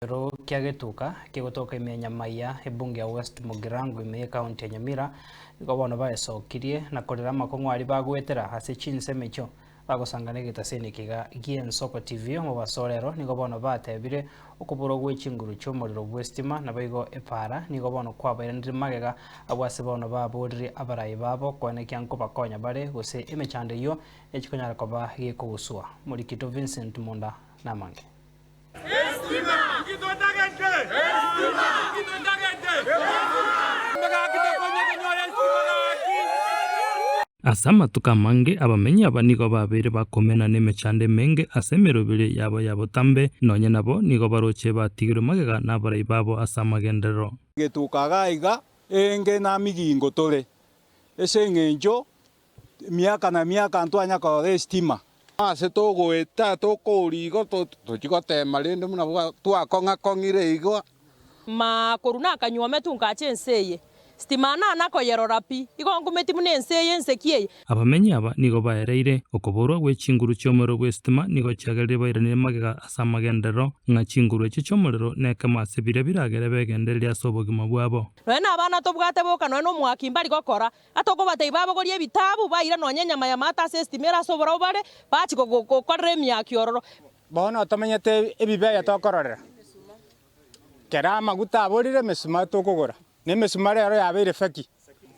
Ekenyoro kia Getuka kegotoka ime ya Nyamaiya, ebunge ya West Mugirango ime y'ecounty ya Nyamira, nigo bono baesokirie na korera amakong'u aria bagoetera ase chinsemo echio bagosangana egetaseni ekiga gi'Ensoko TV omobaso orero nigo bono batebire okoborwa gwe chinguru chi'omorero bw'estima naboigo epaara nigo bono kwabairanire magega abwo ase bono baborire abarai babo koenekia nkobakonya bare gose emechando eyio nechikonyara koba gekogusua. Morikito Vincent Munda namange. Ase amatuko amange abamenyi aba nigo babeire bakomena nemechando emenge ase emeroberi yabo ya botambe, nonya nabo nigo baroche batigirwe magega nabarai babo ase amagenderero. Getuka iga iga enge namigingo tore, ase eng'encho Emiaka na emiaka ntwanya korora esitima. Ase togoeta tokoria igo tochia goteema rende buna twakong'a-kong'ire igo. Ma korwa nakanyuometwe nkacha ense eye, sitima nana koyerora pi, igo nkumeti buna ense eye ense ki eye. Abamenyi aba nigo baereire, okoborwa gwe chinguru chi'omorero bw'esitima nigo chiagerire bairanire magega ase amagenderero, ng'a chinguru echio chi'omorero nekemo ase biria biragere begendererie ase obogima bwabo. Nonya nabana tobwate boka nonya nomoaki mbari gokora, Atokobatebia babogorie ebitabu, baira nonya enyama y'amato ase esitima ere ase oborau bare, bachie gokorera emiaki ororo. Bono tomenyete ebibe aya tokororera, kera amaguta aborire emesuma tokogora, na emesuma rero yabeire feki.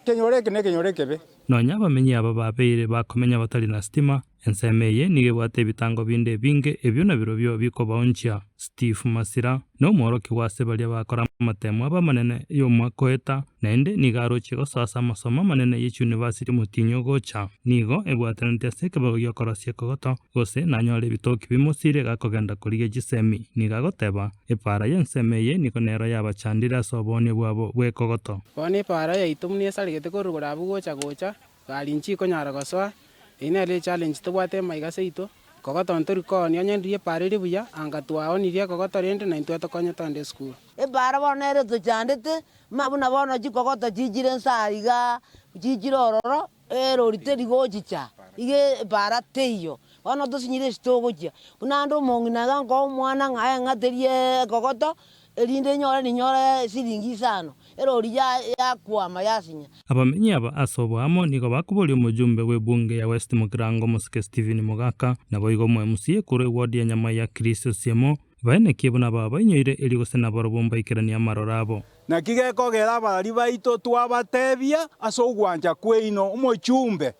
Ekenyoro eke nekenyoro ekebe. Nonya abamenyi aba babeire bakomenya batari na sitima, Ensemo eye nigo ebwate ebitango binde ebinge ebio nabirobio bikobaonchia. Steve Masira nomworokigwa ase baria bakora amatemo abo amanene y'omwaka oeta, naende nigo arochie gosoa ase amasomo amanene ye chiunivasiti omotienyi ogocha. Nigo ebwatanete ase ekebago gi'okorosia ekogoto, gose nanyore ebitoki bimosire gakogenda korigia chisemi. Nigo agoteba, Epaara y'ensemo eye nigo nero yabachandire ase oboonia bwabo bw'ekogoto. Bono epaara yaito buna esaregete korwa igoro abwo gocha gocha, Gari nchikonyara gosoa, eyio nero echallenge tobwate emaiga seito, kogoto ntori koonia onye ndiria epaara ere buya, anga twaonirie ekogoto rende na intwe etokonye togende esukuru. Epaara bono nere etochandete, ma buna bono chikogoto chichire nsa igaa, chichire ororo, erori teri gochicha, iga epaara teiyo. Bono tosinyire ase togochia. Buna ande omong'ina iga nkoa omwana ng'a aeng'aterie ekogoto, Erinde inyore ninyore siringi isano, erori yakwama yasinya. Abamenyi aba ase oboamo nigo bakoboria omojumbe bw'ebunge ya West Mugirango Omosike Stephen Mogaka, naboigo omo MCA korwa eward ya Nyamaiya Chris Osiemo, baenekie buna babainyoire erio gose nabarobwo mbaikeranie amaroro abo. Naki gekogera abarari baito twabatebia ase ogwancha kwaino, omochumbe,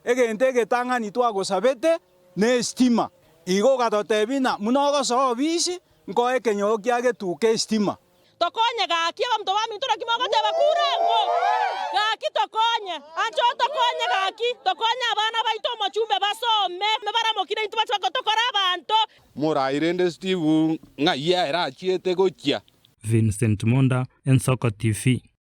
egento egetang'ani twagosabete nestima. Igo ogatotebia ng'a buna ogosoa obisi, Nkoe ekenyoro kia getuka esitima. Tokonye gaki abaminto baminto naki mogoteba kura engo gaki tokonye anche otokonye gaki tokonye abana baito omochumbe basome baramokire intwe bache tokore abanto. Morai rende Steve ng'ai ere achiete gochia? Vincent Monda, Ensoko TV.